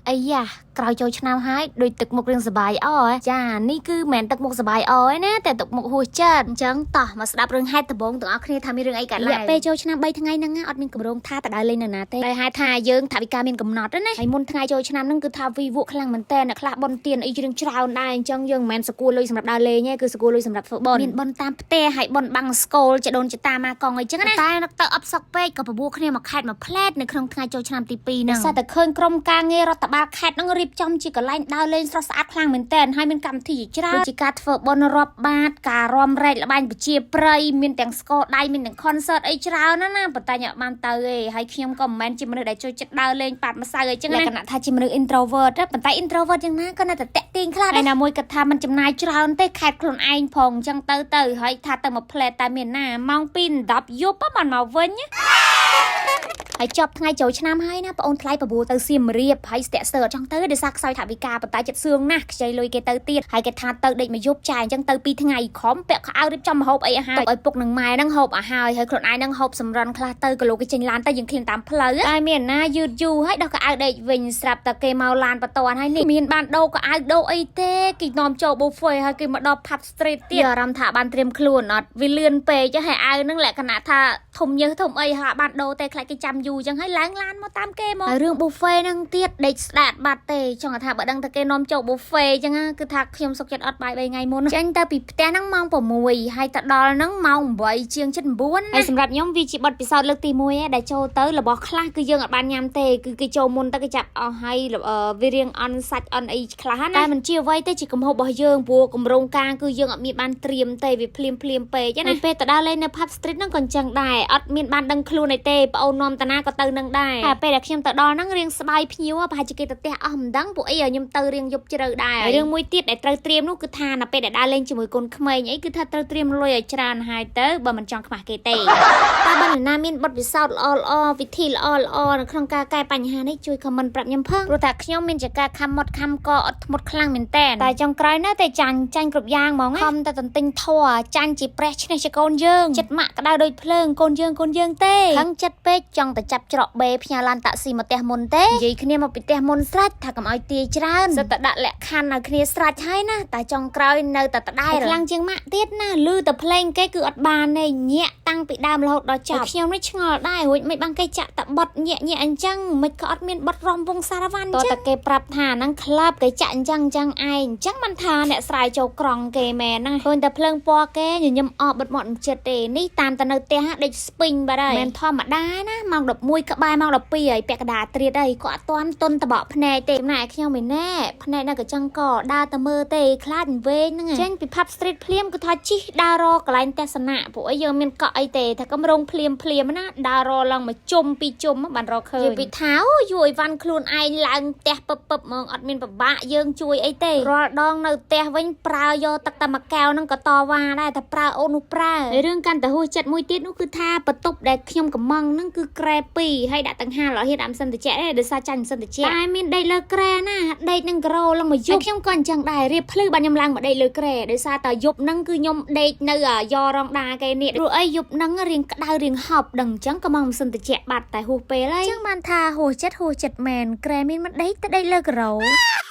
អីយ៉ាក្រោយចូលឆ្នាំហើយដូចទឹកមុខរឿងសបាយអហ៎ចានេះគឺមិនមែនទឹកមុខសបាយអឯណាតែទឹកមុខហួសចិត្តអញ្ចឹងតោះមកស្ដាប់រឿងហេតុដំបូងទាំងអស់គ្នាថាមានរឿងអីកើតឡើងពេលចូលឆ្នាំ3ថ្ងៃហ្នឹងណាអត់មានកម្រងថាទៅដើរលេងនៅណាទេដោយហេតុថាយើងថវិកាមានកំណត់ណាហើយមុនថ្ងៃចូលឆ្នាំហ្នឹងគឺថាវីវក់ខ្លាំងមែនតើអ្នកខ្លះបុណ្យទានអីរឿងច្រើនដែរអញ្ចឹងយើងមិនមែនសកួរលុយសម្រាប់ដើរលេងទេគឺសកួរលុយសម្រាប់ធ្វើបុណ្យមានបុណ្យតាមផ្ទះហើយបុណ្យបាំងស្គលចដូនចតាមកកងអីចឹងណាតែនឹកទៅអបសក់ពេកក៏បបួលគ្នាមកខេតមកផ្លែតនៅក្នុងថ្ងៃចូលឆ្នាំទី2ហ្នឹងសារតែឃើញក្រុមការងាររដ្ឋបាលខេត្តហ្នឹងរៀបចំជាកន្លែងដើរលេងស្រស់ស្អាតខ្លាំងមែនតើហើយមានកម្មវិធីជាច្រើនដូចជាការធ្វើបុណ្យរាប់បាតការរាំរែកល្បែងប្រជាប្រិយមានទាំងស្គរដៃមានទាំង concert អីច្រើនណាស់ណាប៉ុន្តែខ្ញុំអត់បានទៅទេហើយខ្ញុំក៏មិនមែនជាមនុស្សដែលចូលចិត្តដើរលេងប៉ាត់ម្សៅអីចឹងណាលក្ខណៈថាជាមនុស្ស introvert ណាប៉ុន្តែ introvert យ៉ាងណាក៏នៅតែតាក់ទាញខ្លះដែរណាមួយគាត់ថាមិនចំណាយច្រើនទេខេត្តខ្លួនឯងផងអញ្ចឹងទៅទៅហើយថាទៅមកផ្លែតែមានណាម៉ោង2:10យប់បានមកវិញណា ហើយចប់ថ្ងៃចូលឆ្នាំហើយណាបងអូនថ្លៃបបួលទៅសៀមរាបហើយស្ទាក់ស្ទើរអត់ចង់ទៅដោយសារខ្សោយថវិកាប៉ុន្តែចិត្តសឿងណាស់ខ្ចីលុយគេទៅទៀតហើយគេថាទៅដេកមួយយប់ចាយអញ្ចឹងទៅពីរថ្ងៃខំពាក់ខោអាវរៀបចំម្ហូបអីឲ្យហើយឲ្យពុកនឹងម៉ែហ្នឹងហូបឲ្យហើយហើយខ្លួនឯងហ្នឹងហូបសម្រន់ខ្លះទៅក៏លោកគេចេញឡានទៅយើងឃ្លានតាមផ្លូវតែមានណាយឺតយូរហើយដោះកៅអៅដេកវិញស្រាប់តែគេមកឡានបន្ទាន់ហើយនេះមានបានដូរកៅអៅដូរអីទេគេនាំចូល buffet ហើយគេមកដល់ pub street ទៀតអារម្មណ៍ថាបានត្រៀមខ្លួនអត់វាលឿនពេកហើយអាវហ្នឹងលក្ខណៈថាធំញើសធំអីហើយបានដូរទេខ្លាចគេចាំយូរចឹងហើយឡើងឡានមកតាមគេមកហើយរឿង buffet ហ្នឹងទៀតដេកស្ដាតបាត់ទេចង់ថាបើដឹងតែគេនាំចូល buffet ចឹងណាគឺថាខ្ញុំសុខចិត្តអត់បាយ3ថ្ងៃមុនចេញទៅពីផ្ទះហ្នឹងម៉ោង6ហើយទៅដល់ហ្នឹងម៉ោង8ជាង79ហើយសម្រាប់ខ្ញុំវាជាបទពិសោធន៍លើកទី1ឯងដែលចូលទៅរបស់ខ្លះគឺយើងអត់បានញ៉ាំទេគឺគេចូលមុនទៅគេចាប់អស់ហើយវារៀងអន់សាច់អន់អីខ្លះណាតែមិនជាអ្វីទេជាកំហុសរបស់យើងព្រោះកម្រងការគឺយើងអត់មានបានត្រៀមទេវាភ្លាមភ្លាមពេកណាពេលទៅដើរលេងនៅ pub street ហ្នឹងក៏អញ្ចឹងដែរអត់មានបានដឹងខ្លួនអីទេប្អូននាំតាណាក៏ទៅនឹងដែរហើយពេលដែលខ្ញុំទៅដល់ហ្នឹងរៀងស្បាយភ្ញៀវប្រហែលជាគេទៅផ្ទះអស់មិនដឹងពួកអីឲ្យខ្ញុំទៅរៀងយប់ជ្រៅដែរហើយរឿងមួយទៀតដែលត្រូវត្រៀមនោះគឺថានៅពេលដែលដើរលេងជាមួយកូនក្មេងអីគឺថាត្រូវត្រៀមលុយឲ្យច្រើនហើយទៅបើមិនចង់ខ្មាស់គេទេតើបើនរណាមានបទពិសោធន៍ល្អល្អវិធីល្អល្អនៅក្នុងការកែបញ្ហានេះជួយ comment ប្រាប់ខ្ញុំផងព្រោះថាខ្ញុំមានចការខំមាត់ខំកអត់ធ្មត់ខ្លាំងមែនតើតែចុងក្រោយណាតែចាញ់ចាញ់គ្រប់យ៉ាងហ្មងខំតែទន្ទិញធွာចាញ់ជាប្រេះឈ្នះជាកូនយើងចិត្តម៉ាក់ក្តៅដូចភ្លើងកូនយើងកូនយើងទេខឹងចិត្តពេកចង់តែចាប់ច្រកបេផ្ញើឡានតាក់ស៊ីមកផ្ទះមុនទេនិយាយគ្នាមកពីផ្ទះមុនស្រេចថាកុំឲ្យទាយច្រើនសិតតែដាក់លក្ខខណ្ឌឲ្យគ្នាស្រេចហើយណាតែចុងក្រោយនៅតែដដែលខ្លាំងជាងម៉ាក់ទៀតណាលឺតែភ្លេងគេគឺអត់បានទេញាក់តាំងពីដើមរហូតដល់ចប់ខ្ញុំនេះឆ្ងល់ដែររួចមិនបានគេចាក់តែបត់ញាក់ញាក់អញ្ចឹងមិនក៏អត់មានបត់រំវងសារវ៉ាន់អញ្ចឹងតើគេប្រាប់ថាហ្នឹងក្លឹបគេចាក់អញ្ចឹងអញ្ចឹងឯងអញ្ចឹងមិនថាអ្នកស្រ័យចូលក្រង់គេមែនណាឃើញតែភ្លើងពណ៌គេញញឹមអបិទមាត់មិនចិត្តទេនេះតាមតែនៅផ្ទះដេកស្ពីងបាត់ហើយមិនធម្មតាណាម៉ោង11ក្បែរម៉ោង12ហើយពាក់កណ្ដាលត្រៀតហើយក៏អត់ទាន់ទុនតបក់ភ្នែកទេចំណែកខ្ញុំឯណែភ្នែកនៅកញ្ចឹងកដើរតែមើលទេខ្លាចវែងហ្នឹងចេញពី pub street ភ្លាមគឺថាជីកដើររកកន្លែងទស្សនៈពួកអីយើងមានកក់អីទេថាកំរងភ្លាមភ្លាមណាដើររឡើងមកជុំពីរជុំបានរកឃើញនិយាយពីថាយូរអីវ៉ាន់ខ្លួនឯងឡើងផ្ទះពឹបពឹបហ្មងអត់មានពិបាកយើងជួយអីទេរាល់ដងនៅផ្ទះវិញប្រើយកទឹកតែមួយកែវហ្នឹងក៏តវ៉ាដែរតែប្រើអូននោះប្រើហើយរឿងកាន់តែហួសចិត្តមួយទៀតនោះគឺថាបន្ទប់ដែលខ្ញុំកំងហ្នឹងគឺក្រែ2ហើយដាក់តង្ហារអត់ហ៊ានដាក់ម៉ាស៊ីនត្រជាក់ទេដោយសារចាញ់ម៉ាស៊ីនត្រជាក់តែមានដេកលើក្រែណាដេកនឹងក្រោឡើងមកយប់ខ្ញុំក៏អញ្ចឹងដែររៀបភ្លឺបានខ្ញុំឡើងមកដេកលើក្រែដោយសារតែយប់ហ្នឹងគឺខ្ញុំដេកនៅយ៉រងដាគេនេះព្រោះអីយប់ហ្នឹងរៀងក្តៅរៀងហប់ដឹងអញ្ចឹងក៏មកម៉ាស៊ីនត្រជាក់បាត់តែហួសពេលហើយអញ្ចឹងបានថាហួសចិត្តហួសចិត្តមែនក្រែមានមិនដេកទៅដេកលើក្រោ។